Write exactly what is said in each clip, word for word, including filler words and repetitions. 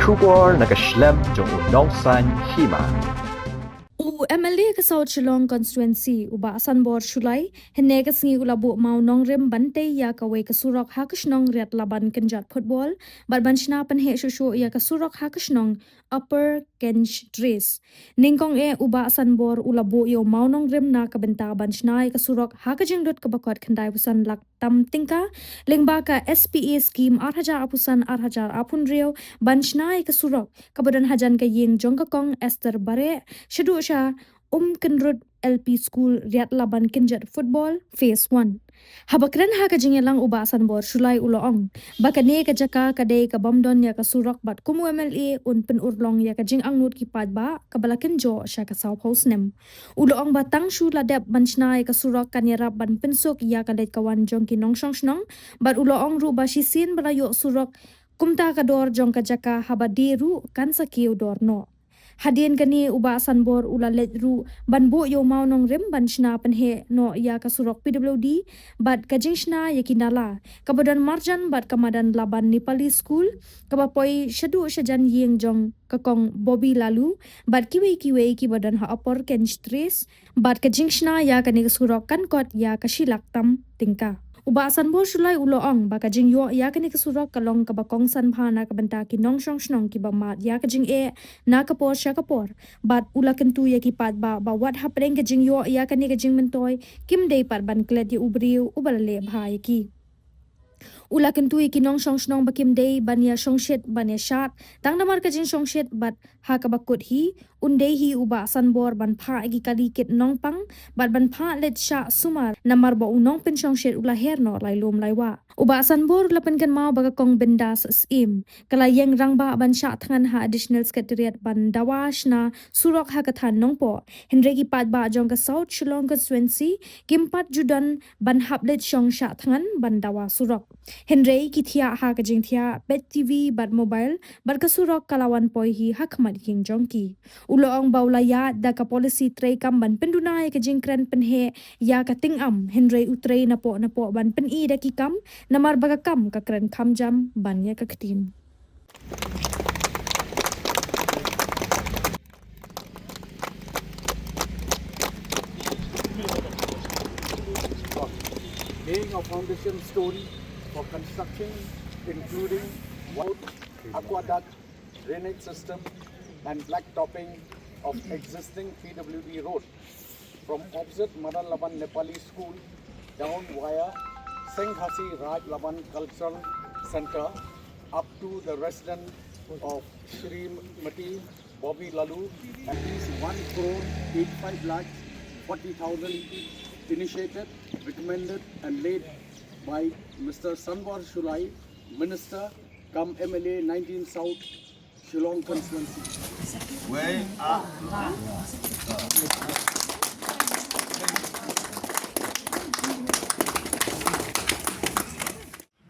Khubor na ka shlem jong u nongsan hima. U M L A ka South Shillong Constituency, u Bah Sanbor Shullai, hynne ka sngi u la buh mawnongrim ban tei ïa kawei ka surok ha ka shnong Riatlaban kynjat football, bad ban shna pynheh shuh shuh ïa ka surok ha ka shnong Upper Kench Trace. Nyngkong eh u Bah Sanbor u la buh ïa u mawnongrim na ka bynta ban shna ïa ka surok ha ka jinglut kaba kot khyndai phew san lak tam tyngka, lyngba ka S P A scheme ar hajar arphew san ar hajar arphew hynriew, ban shna ïa ka surok kaba don hajan ka ïing jong ka Kong Esther Bareh shaduh sha Umkynrut L P School, Riatlaban kynjat football phase one. Haba kren ha ka jingïalang, u Bah Sanbor Shullai u la ong ba kane ka jaka ka dei ka bym don ïa ka surok, bad kum u M L A un pynurlong ïa ka jingangnud ki paidbah kaba la kynjoh sha ka sawphew snem. U la ong ba tang shu la dep ban shna ïa ka surok kan ïarap ban pynsuk ïa ka leit ka wan jong ki nongshong shnong, bad u la ong ruh ba shisien ba la ïoh surok, kumta ka dor jong ka jaka haba die ruh kan sa kiew dor noh. Hadien kane u Bah Sanbor u la leit ruh ban buh ïa u mawnongrim ban shna pynheh noh ïa ka surok P W D bad ka jingshna ïa ki nala kaba don marjan bad ka madan Laban Nepali School kaba poi shaduh shajan ïing jong ka Kong Bobby Laloo bad kiwei kiwei kiba don ha Upper Kench Trace, bad ka jingshna ïa kane ka surok kan kot ïa ka shi lak tam tyngka. U Bah Sanbor Shullai u la ong ba ka jingïoh ïa kane ka surok ka long kaba kongsan bha na ka bynta ki nongshong shnong kiba mad ïa ka jingeh na ka por sha ka por, bad u la kyntu ïa ki paidbah ba wat hapdeng ka jingïoh ïa kane ka jingmyntoi kim dei pat ban klet ïa u briew uba la leh bha ïa ki. U la kyntu ïa ki nongshong shnong ba kim dei ban ïa shongshit ban ïa shad tang namar ka jingshongshit, bad ha kaba kut hi un dei hi u Bah Sanbor ban phah ïa ki kali kit nongpang bad ban phah leit shah sumar namar ba u nongpynshongshit u la her noh lai lum lai wah. U Bah Sanbor u la pynkynmaw ba ka Kong Bindas Syiem ka la ïeng rangbah ban shah thngan ha Additional Secretariat ban dawa shna surok ha ka thaiñ Nongpoh, hynrei ki paidbah jong ka South Shillong Constituency kim pat ju don ban hap leit shong shah thngan ban dawa surok. Hynrei ki thiah ha ka jingthiah, peit T V bad mobile, bad ka surok ka la wan poi hi ha khmat ïing jong ki. U la ong ba u la ïaid da ka policy treikam ban pynduna ïa ka jingkren pynheh ïa ka tyngam, hynrei u trei napoh napoh ban pyni da ki kam namar ba ka kam ka kren kham jam ban ïa ka ktien. Laying a foundation stone for construction, including road, aqueduct, drainage system, and black topping of existing P W D road from opposite Madan Laban Nepali School down via Singh Khasi Raj Laban Cultural Center up to the residence of Shrimati Bobby Laloo, at least one crore eighty-five lakh forty thousand, initiated, recommended, and led by Mister Sanbor Shullai, Minister cum M L A nineteen South Shillong Constituency. Way up.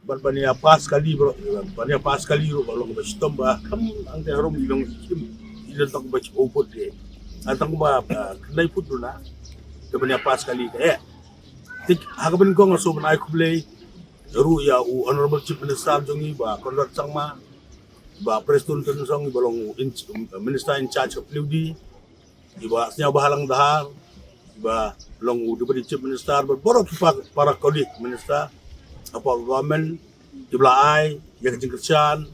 Bad ban ïa pass kali bro, ban ïa pass kali ruh ba long ba shitom ba kam ang te harum i long i kim i long tang ba chi o put de. Ang tang ba, ah, khyndai put duna. Te ban ïa pass kali ka eh. Tik ha ka ban kong nga sngewbha ban ai khublei ruh ïa u Honorable Chief Minister jong ngi Bah Conrad Sangma, Bah Prestone Tynsong ba long u in, Minister in charge of P W D, i Bah Sniawbhalang Dhar, i ba long u Deputy Chief Minister, bad baroh ki pa-, para colleague minister hapoh government, kiba la ai ïa ka jingkyrshan,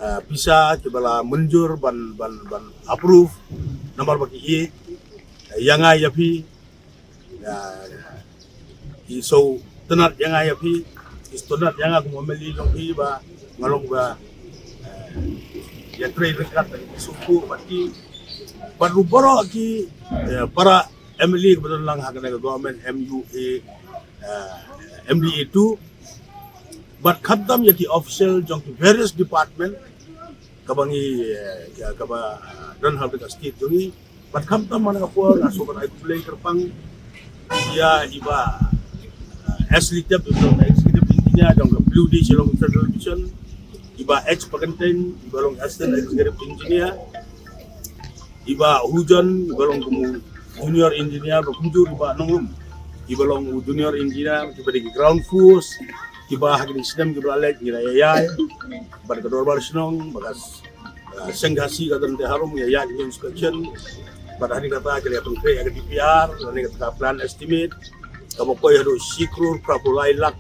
eh, pisa kiba la mynjur ban, ban, ban approve, namar ba ki ïeit, eh, ïa nga ïa phi, ïa, i sngewtynnat ïa nga ïa phi, i sngewtynnat ïa nga kum u M L A jong phi ba nga long ba, eh, ïa trei ryngkat bad ki sngewthuh bad ki, bad ruh baroh ki, eh, para M L A kiba don lang ha kane ka government M U A, eh, M D A two, bad khamtam ïa ki official jong ki various department kaba ngi, eh, ka-, kaba, eh, don ha ka state jong ngi. Bad khamtam man ka por nga sngewbha ban ai khublei kyrpang ïa i Bah, eh, Ashley Tep, i ba long executive engineer jong ka P W D Shillong Central Division, i Bah H Pakyntein, i ba long assistant executive engineer, i Bah Hujon, i ba long kum u junior engineer, bad kumjuh i Bah Nongrum, i ba long u junior engineer, kiba dei ki ground force kiba ha kine ki snem kiba la leit ngi la ïaid bad ka dorbar shnong, bad ka s-, Seng Khasi ka don te harum ïa ïa inspection. Bad ha kane kata ka la pynkreh ïa ka D P R, ha kane kata ka plan estimate kaba poi haduh shi klur phra phew lai lak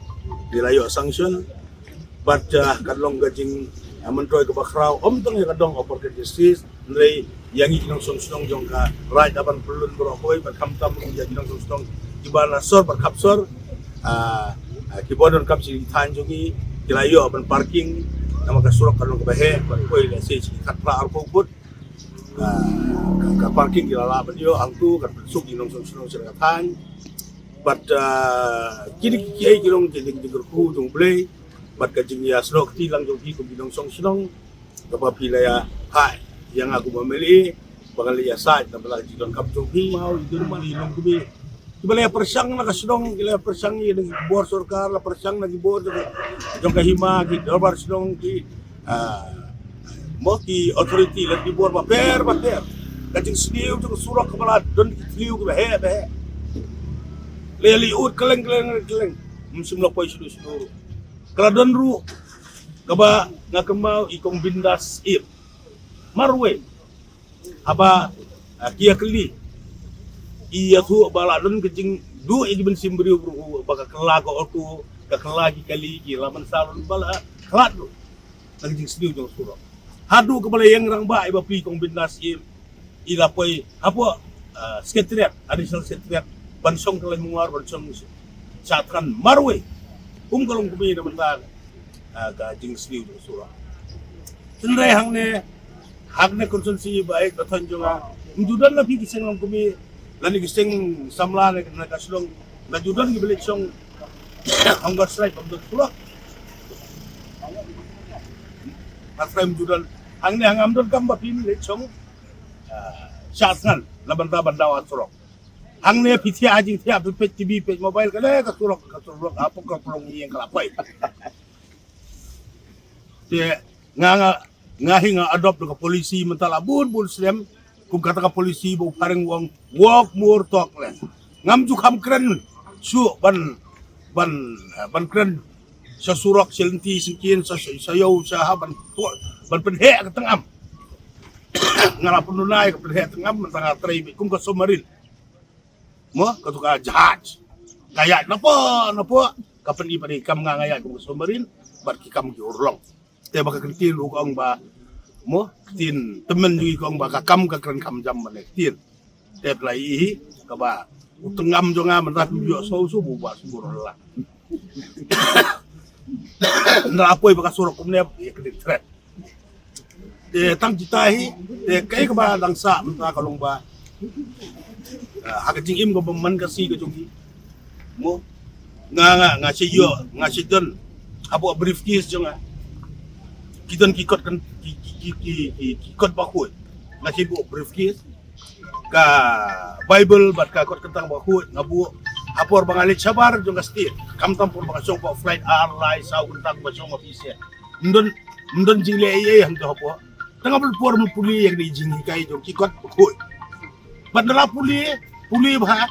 ngi la ïoh sanction. Bad ka long ka jing, ah, myntoi kaba khraw, ym tang ïa ka dong Upper Khasi Hills, hynrei ïa ngi ki nongshong shnong jong ka Raid, ban pynlong baroh kawei, bad khamtam ïa ki nongshong shnong kiba na sor bad khap sor. Ah, ah, kiba don kam shi thaiñ jong ngi ki la ïoh ban parking namar ka surok ka long kaba heh, ban poi lehse shi khatphra arphew phut. Ah, ka, ka parking ki la lah ban ïoh, hangtu kan pynsuk ïa ki nongshong shnong sha ka thaiñ. Bad, ah, kine kiei ki long ki dei ki jingkyrkhu jong U Blei bad ka jingïasnoh kti lang jong phi kum ki nongshong shnong. Kaba phi la ïa hai ïa nga kum u M L A ba ngan la ïa said na bynta ka jingdonkam jong phi. Mawei i dun man i long kumne. Kiba la ïa pyrshang na ka shnong, ki la ïa pyrshang ïa ki bor sorkar, la pyrshang na ki bor jong ka, jong ka hima, ki dorbar shnong, ki, ah, mo ki authority, la ki bor bapher bapher. Ka jingsniew jong ka surok kaba la don ki thliew kiba heh ba heh. La ïa liud kylleng kylleng kylleng. Ym shym la poi shuh shuh. Ka la don ruh kaba nga kynmaw i Kong Bindas Im. Marwei haba, ah, ki ïa kylli, i ïathuh ba la don ka jingduh ïa ki mynsiem briew ruh, ba ka kylla ka auto, ka kylla ki kali, ki la mynsaw ruh ba la khlad ruh na ka jingsniew jong surok. Haduh kaba la ïeng rangbah i bapli Kong Bindas Im, i la poi hapoh, ah, Secretariat, Additional Secretariat, ban shong Kynrad Mungwar, ban shong Shah Thngan marwei. Ym ka long kumne na bynta, ah, ka jingsniew jong surok. Hynrei hangne, hangne constituency ba ïeit ba thon jong nga, ym ju don la phi ki seng long kumne, lane ki seng samla na, na ka shnong, la ju don ki village shong Hangor Sraid bym don surok. Hangor Sraid ym ju don. Hangne hangam don kam ba phi village shong, ah, Shah Thngan, la bynta ban dawa surok. Hangne phi thiah jingthiah, phi peit T V, peit mobile, kane ka surok, ka surok, ah, pok ka prong ïeng ka la poi. Te nga, nga, nga hi nga adopt ka policy mynta la bun bun snem, kum kata ka policy ba u Phareng u ong, walk more, talk less. Ngam ju kham kren shuh ban, ban, ban kren sha surok, sha lynti, sha ktien, sha, sha, sha ïew, sha ha, ban, ban pynheh ka tyngam. Nga la pynluna ïa ka pynheh tyngam, mynta nga trei beit kum ka submarine. Mo, kato ka jahaj. Ka ïaid napoh napoh, ka pyni pat ïa ki kam, nga nga ïaid kum ka submarine bad ki kam ki urlong. Te ba ka ktien ruh ka ong ba, mo, ktien tymmen jong ngi ka ong ba ka kam ka kren kham jam ban ktien. Te phi la ïohi kaba u tyngam jong nga mynta phi ïohsngew shuh ba u Bah Symboh u la, na la poi ba ka surok kumne ïa ka ktien threat. Te tang kita hi, te kaei kaba dang sah mynta ka long ba, ah, ha ka jingim kaba man ka sngi ka jong ngi, mo, nga, nga, nga shu ïoh, nga shu don hapoh briefcase jong nga, ki don ki kot kan, ki, ki kot bakhuid. Nga shu buh briefcase, ka Bible bad ka kot kyntang bakhuid nga buh ha por ba nga leit shabar jong ka state. Khamtam por ba nga shong hapoh flight ar lai saw kynta ba shong office. Ym don, ym don jingleh ei ei hangto hapoh. Tang ha por mynta pule ïa kine ki jinghikai jong ki kot bakhuid. Bad na la pule, pule bha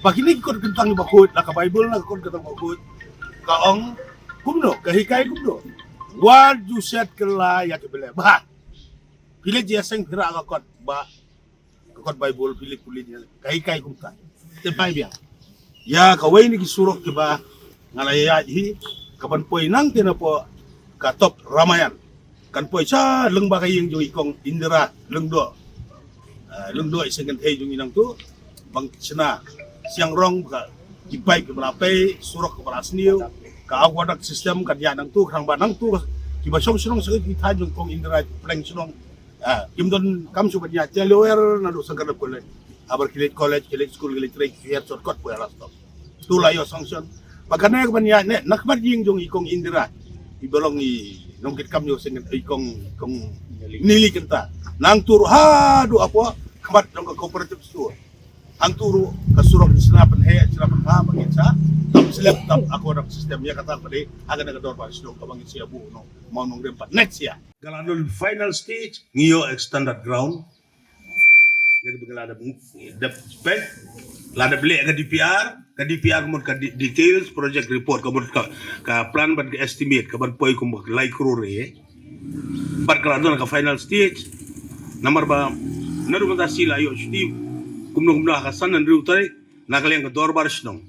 ba kine ki kot kyntang bakhuid, na ka Bible na ka kot kyntang bakhuid, ka ong kumno, ka hikai kumno. Wat ju shet kylla ïa ki blei. Bha. Phi leit ïaseng phi rah ka kot ba, ka kot Bible phi leit pule ïa ka hikai kumta. Te phai biang ïa kawei na ki surok kiba nga la ïaid hi, ka ban poi nangta napoh ka top Ramayan, kan poi sha lyngba ka ïing jong i Kong Indra Lyngdoh. Ah, Lyngdoh i seng kynthei jong ngi nangtu, Bangshna, Siangrong, ka, ki paip kiba la pei, surok kiba la sniew, ka aqueduct system kan ïaid nangtu, khnang ba nangtu kiba shong shnong sha ki thaiñ jong Kong Indra, pleng shnong. Ah, kim donkam shuh ban ïaid, te lawyer naduh Sangkardap College. Habar ki leit college, ki leit school, ki leit trei, ki ïaid shortcut poi ha la stop. Tu la ïoh sanction. Ba kane ka ban ïaid ne na khmat ïing jong i Kong Indra, iba long i nongkitkam ïa u seng, i Kong, Kong Nili kynta. Nangtu ruh haduh hapoh khmat jong ka cooperative store. Hangtu ruh ka surok ki sna pynheh, sna pynbha ba ngin sa tap slab, tap aqueduct system. Ïa kata pat dei ha kane ka dorbar shnong kaba ngin sa ïa buh noh mawnongrim pat next year. Ka la don final stage, ngi ïoh extended ground. Ïa kaba ngi la dep, dep spec, la dep leh ka D P R, ka D P R ka mut ka de-, details project report, ka mut ka, ka plan bad ka estimate, ka ban poi kumba lai klur ïa. Pat ka la don ka final stage. Namar ba naduh mynta shi la ïoh shuti kumno kumno ha ka san hynriew tarik na ka liang ka dorbar shnong.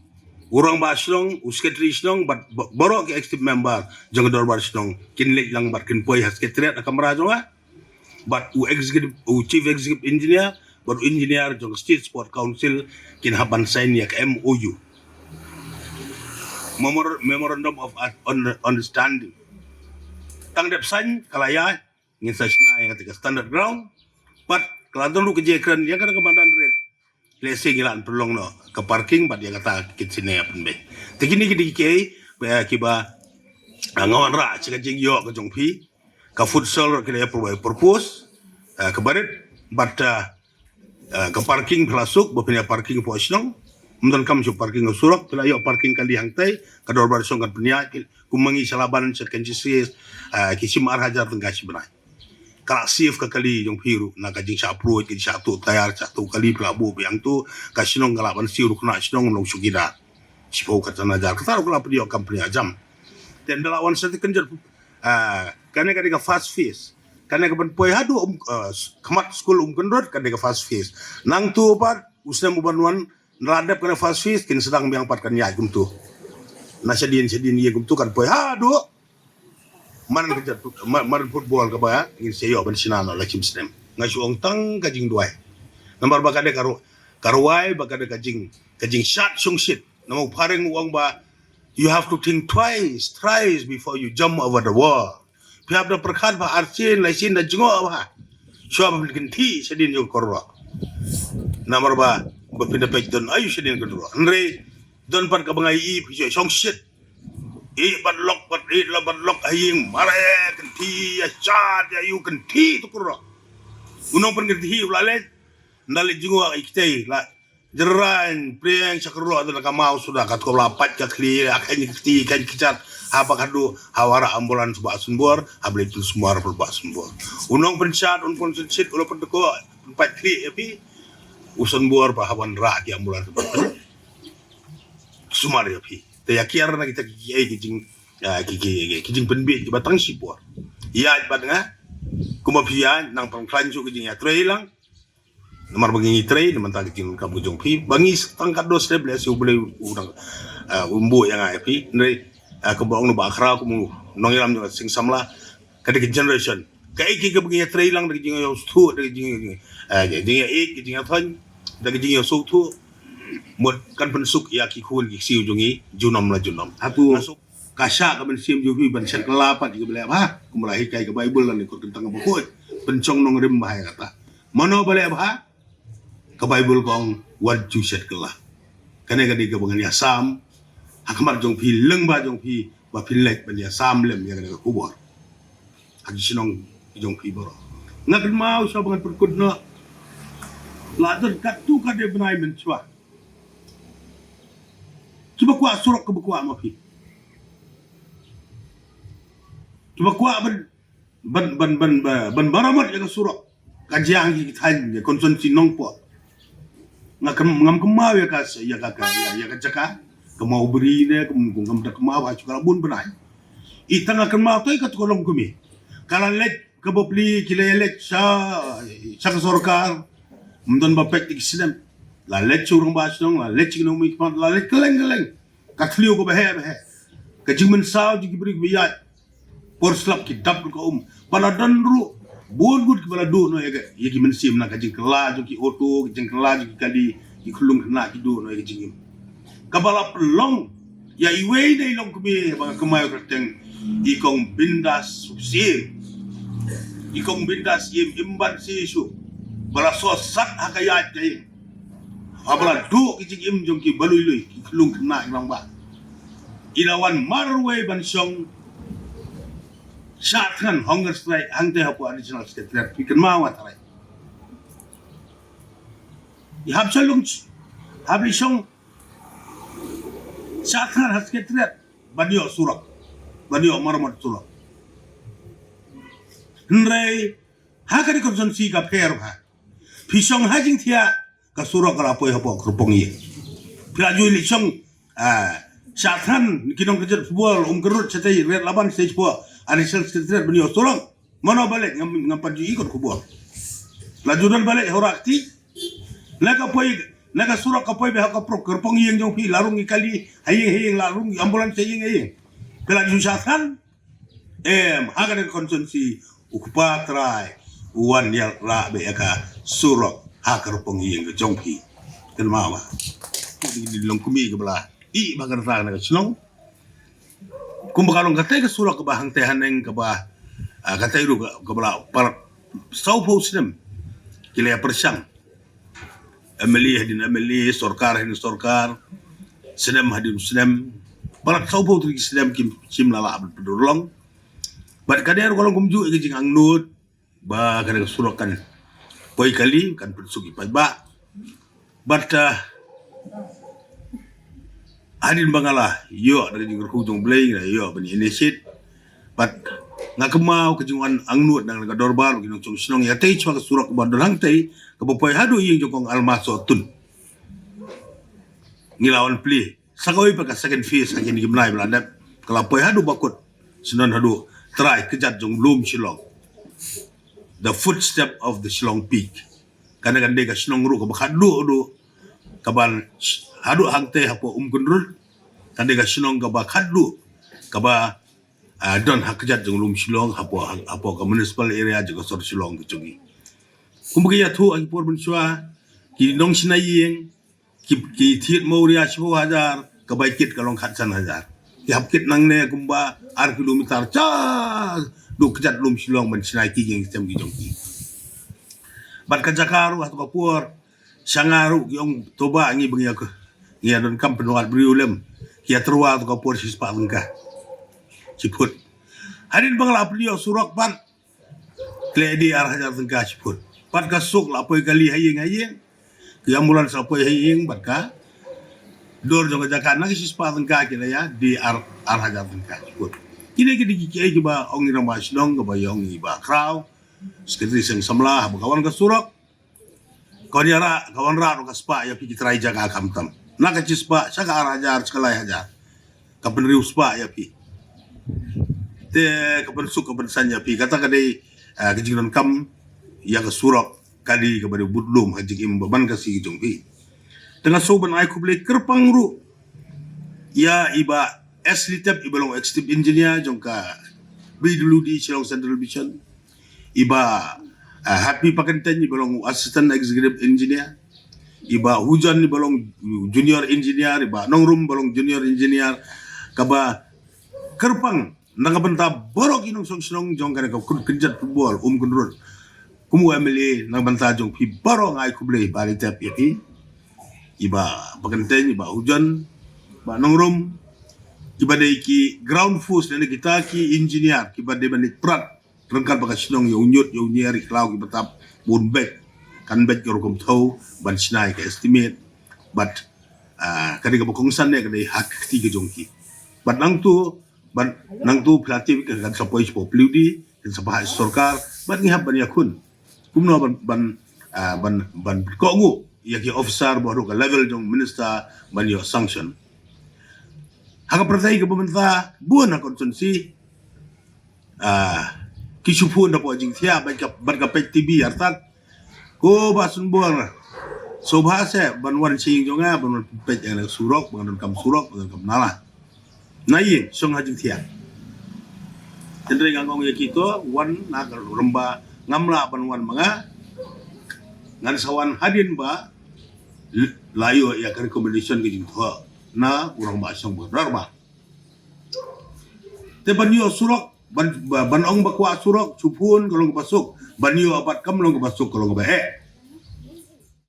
U rangbah shnong, u secretary shnong, bad ba-, baroh ki executive member jong ka dorbar shnong kin leit lang bad kin poi ha secretariat ha kamra jong nga. Bad u executive, u chief executive engineer, bad u engineer jong ka State Sport Council kin hap ban sign ïa ka M O U. Memor-, Memorandum of Un-, Un-, Understanding. Tang dep sign ka la ïa, ngin sa shna ïa kata ka standard ground. Bad ka la don ruh ka jingkren ïa kata ka madan rit. Lehse ngi lah ban pynlong noh ka parking bad ïa kata ki sine ïa pynbeit. Te kine ki dei kiei, eh, kiba, ah, nga wanrah sha ka jingïoh ka jong phi. Ka futsal ruh ki la ïa provide purpose, eh, ka barit, bad, eh, eh, ka parking phi la suk, ba phin ïa parking hapoh shnong. Ym donkam shu parking ha surok, phi la ïoh parking kali hangtai, ka dorbar shnong kan pynïaid, kum ma ngi sha Laban sha Khensi, eh, ki shim ar hajar tyngka shi bnai. Ka la save ka kali jong phi ruh, na ka jingshah pruid, ka jingshah tuh tayar, shah tuh kali phi la buh biang tu, ka shnong ka lah ban siew ruh khynnah shnong long chowkidar. Shiphew ka san hajar, kata ruh ka la pynïoh kam pynïoh jam. Te ynda la wan sa te kynjat, ah, kane ka dei ka first phase. Kane ka ban poi haduh, um, ah, khmat skul Umkynrut, kane ka first phase. Nangtu pat, u snem u ban wan, ynda la dep kane first phase, kin sdang biang pat kan ïaid kumtu. Na shadien, shadien ïing kumtu kan poi haduh. Man ka jat, man, man football kaba ngin sa ïoh ban shna noh la shim snem. Nga shu ong tang ka jingduwai. Namar ba ka dei ka ru-, ka rwai ba ka dei ka jing, ka jingshad shongshit. Namar u Phareng u ong ba, you have to think twice, thrice before you jump over the wall. Phi hap da pyrkhat ba arsien, laisien da jngoh ba. Shuwa ba phin kynthih shadien ïa u kyrroh. Namar ba, ba phin da peit don aïu shadien kyrroh. Hynrei don pat kaba nga ïohi phi shu shongshit. Ïeh bad lok, bad ïeh lok, bad lok ha ïing, mareh, kynthih ïa shad ïa ïu, kynthih to kyrroh. U nongpynkynthih u la leit, ynda leit jngoh ïa kitei la jyraiñ priang sha kyrroh, ynda ka maw suda, katkum la pait ka khlieh, la kheiñ ka kti, kheiñ ka jait, haba ka duh, ha wara ambulance Bah Sunbor, haba leit pynsumar Bah Sunbor. U nongpynshad, u nongpynshit, u la pyntykoh, pynpait khlieh ïa phi, u Sunbor ba haba wanrah ki ambulance ba pynsumar ïa phi. Te ïa kiar na kita ki, ki, ki jing, ah, ki, ki, ki, ki jingpynbiej kiba tang shipor. Ïaid bad nga, kumba phi ïaid, nang pang khlaiñ shuh ki jingïatrei lang. Namar ba ngi ngi trei, namar tang ki jingkam ki jong phi. Ba ngi tang katto step lehse U Blei u dang, ah, u mbuh ïa nga ïa phi. Hynrei, ah, kumba ong u Bah Khraw, kum u nongïalam jong ka Seng Samla. Ka dei ka generation. Kaei kaei kaba ngi ïatrei lang da ka jingïasngewthuh, da ka jing, eh, jingïaid, ka jingïathoiñ, da ka jingïasngewthuh. Mut kan pynsuk ïa ki khun ki ksiew jong ngi, junom la junom. Hato ka shah ka mynsiem jong phi ban shet kylla pat ïa kiba leh bha, kumba la hikai ka Baibl lane ka kyntang kaba khuid. Pynshong nongrim bha ïa kata. Mano ba leh bha? Ka Baibl ka ong wat ju shet kylla. Kane ka dei kaba ngan ïasam ha khmat jong phi, lyngba jong phi, ba phin leit ban ïasam lem ïa kane ka khubor ha ki shnong jong phi baroh. Nga kynmaw shuwa ba ngan pynkut noh, la don katto katne bnai mynshuwa. Kiba kwah surok, kiba kwah ma phi, kiba kwah ban ban, ban, ban, ban maramot ïa ka surok ka jong ki thaiñ, ïa constituency Nongpoh. Nga kam, ngam kynmaw ïa ka, ïa ka, ka, ïa, ïa ka jaka ka Mawbri ne, kam, kam, ngam da kynmaw ba shu ka la bun bnai. Ita nga kynmaw to ïa ka to ka longkmie. Ka la leit ka bapli, ki la leit sha, sha ka sorkar. Ym don ba peit ki snem. La leit sha u rangbah shnong, la leit sha ki nongmihkhmat, la leit kylleng kylleng. Ka thliew kaba heh ba heh. Ka jingmynsaw jong ki briew ba ïaid por slap ki dap ruh ka um. Ba la don ruh bun ngut kiba la duh noh ïa ka, ïa ki mynsiem na ka jingkylla jong ki auto, ka jingkylla jong ki kali, ki khyllung khynnah ki duh noh ïa ka jingim. Kaba la pynlong ïa iwei na i longkmie ba nga kynmaw ïa ka kyrteng, i Kong Bindas Syiem. I Kong Bindas Syiem, im ban shisha ba la sosat ha ka ïaid ka ïing. Haba la duh ki jingim jong ki ba lui lui, ki khyllung khynnah ki rangbah. I la wan marwei ban shong shah thngan hunger strike hangtei hapoh Additional Secretariat, phi kynmaw nga tharai. I hap sha lung, hap i shong shah thngan ha Secretariat ban ïoh surok, ban ïoh maramot surok. Hynrei ha ka dei constituency ka pher bha. Phi shong ha jingthiah, ka surok ka la poi hapoh kyrpong ïing. Phi la ju leit shong, ah, shah thngan ki nongkynjat football, Umkyrrut shatei, Red Laban shatei hapoh Additional Secretariat ban ïoh surok. Mano ba leit? Ngam, ngam pat ju ïohi kot khubor. La ju don ba leit ha u Rakti? Na ka poi, na ka surok ka poi beit ha ka prok, kyrpong ïing jong phi, la rung ki kali ha ïing ha ïing, la rung ki ambulance ha ïing ha ïing. Phi la ju shah than? Em, ha kane ka constituency u kpa trai u wan ïarap beit ïa ka surok ha kyrpong ïing ka jong phi. Kynmaw ba, ki dei ki longkmie kiba la ïeh ba ka rta na ka shnong. Kumba ka long katei ka surok kaba hangtei haneng kaba, ah, katei ruh ka, kaba la palat sawphew snem ki la ïa pyrshang. M L A hadien M L A, sorkar hadien sorkar, snem hadien snem. Palat sawphew tylli ki snem kim shym la lah ban pynurlong. Bad ka dei ruh ka long kumjuh ïa ka jingangnud ba kane ka surok kan poi kali, kan pynsuk ïa ki paidbah. Bad, ah, hadien ba nga la ïoh da ka jingkyrkhu jong U Blei, nga la ïoh ban initiate. Bad nga kynmaw ka jingwan angnud na ka dorbar ki nongshong shnong ïa katei shuwa ka surok ba don hangtei kaba poi haduh ïing jong kong Alma Sohtun. Ngi la wan plie sa kawei pat ka second phase ha kine ki bnai ba la dep, ka la poi haduh ba kut, sdang haduh trai kjat jong lum Shillong, the footstep of the Shillong Peak. Kane kan dei ka shnong ruh kaba khatduh duh, kaba haduh hangtei hapoh Umkynrut. Kan dei ka shnong kaba khatduh kaba, ah, don ha kjat jong lum Shillong hapoh, hapoh ka municipal area jong ka sor Shillong ka jong ngi. Kumba ki ïathuh ha ki por mynshuwa, ki nongshna ïing, ki, ki thied mawria shiphew hajar, ka bai kit ka long khatsan hajar. Ki hap kit nangne kumba ar kilometer sha duh kjat lum Shillong ban shna ki ïing ki sem ki jong ki. Bad ka jaka ruh ha tu ka por, sha nga ruh ki ong, to ba ngi ba ngi ïa ka, ngi ïa donkam pynwad briew lem. Ki ïa tyrwa tu ka por shispah tyngka shi phut. Hadien ba nga la plie ïa u surok pat, ki la ïa die ar hajar tyngka shi phut. Bad ka suk la poi kali ha ïing ha ïing. Ki ambulance la poi ha ïing, bad ka dur jong ka jaka na ki shispah tyngka ki la ïa die ar, ar hajar tyngka shi phut. Kine ki dei kiei kiba ong i rangbah shnong, kaba ïa ong i Bah Khraw, Secretary Seng Samla, haba ka wan ka surok, ka wan ïarap, ka wan rah ruh ka spah ïa phi ki trai jaka khamtam. Na ka shispah sha ka ar hajar, sha ka lai hajar, ka pynriew spah ïa phi. Te ka pynsuk ka pynsan ïa phi. Kata ka dei, ah, ka jingdonkam ïa ka surok, ka dei kaba dei budlum ha jingim ba man ka sngi ka jong phi. Te nga sngew ban ai khublei kyrpang ruh ïa i Bah Ashley Tep, iba long executive engineer jong ka P W D Shillong Central Division. I Bah, ah, Happy Pakyntein, iba long Assistant Executive Engineer. I Bah Hujan, iba long Junior Engineer. I Bah Nongrum, iba long Junior Engineer. Kaba kyrpang na ka bynta baroh ki nongshong shnong jong kane ka kut kynjat football Umkynrut. Kum u M L A, na ka bynta jong phi baroh nga ai khublei, Bah Ritep, ïa phi. I Bah Pakyntein, i Bah Hujan, Bah Nongrum, kiba dei ki ground force, lane kita ki engineer kiba dei ban leit prat ryngkat bad ka shnong, ïa u ñiut, ïa u ñiar, ïa ki khlaw, ki btap, bun beit. Kan beit ka rukom thew ban shna ïa ka estimate. Bad, ah, ka dei kaba kongsan ne ka dei ha ka kti ka jong ki. Bad nangtu, bad nangtu phi la tip kan sa poi sha P W D, kan sa phah sha sorkar, bad ngi hap ban ïakhun. Kumno ban, ban, ah, ban, ban kohnguh ïa ki officer ba haduh ka level jong minister ban ïoh sanction. Ha ka pyrthei kaba mynta bun ha constituency, ah, ki shu phone da poi jingthiah bad ka, bad ka peit T V artat. Ko Bah Sunbor, sngewbha seh ban wan sha ïing jong nga, ban wan peit ïa ka surok, ban donkam surok, ban donkam nala. Na ïing shong ha jingthiah. Hynrei nga ong ïa kito, wan na ka rangbah, ngam lah ban wan ma nga. Ngan sa wan hadien ba la ïoh ïa ka recommendation ka jingthoh na u rangbah shong ba rangbah. Te ban ïoh surok, ban, ban ong ba kwah surok, shu phone ka long kaba suk. Ban ïoh abat kam long kaba suk, ka long kaba eh.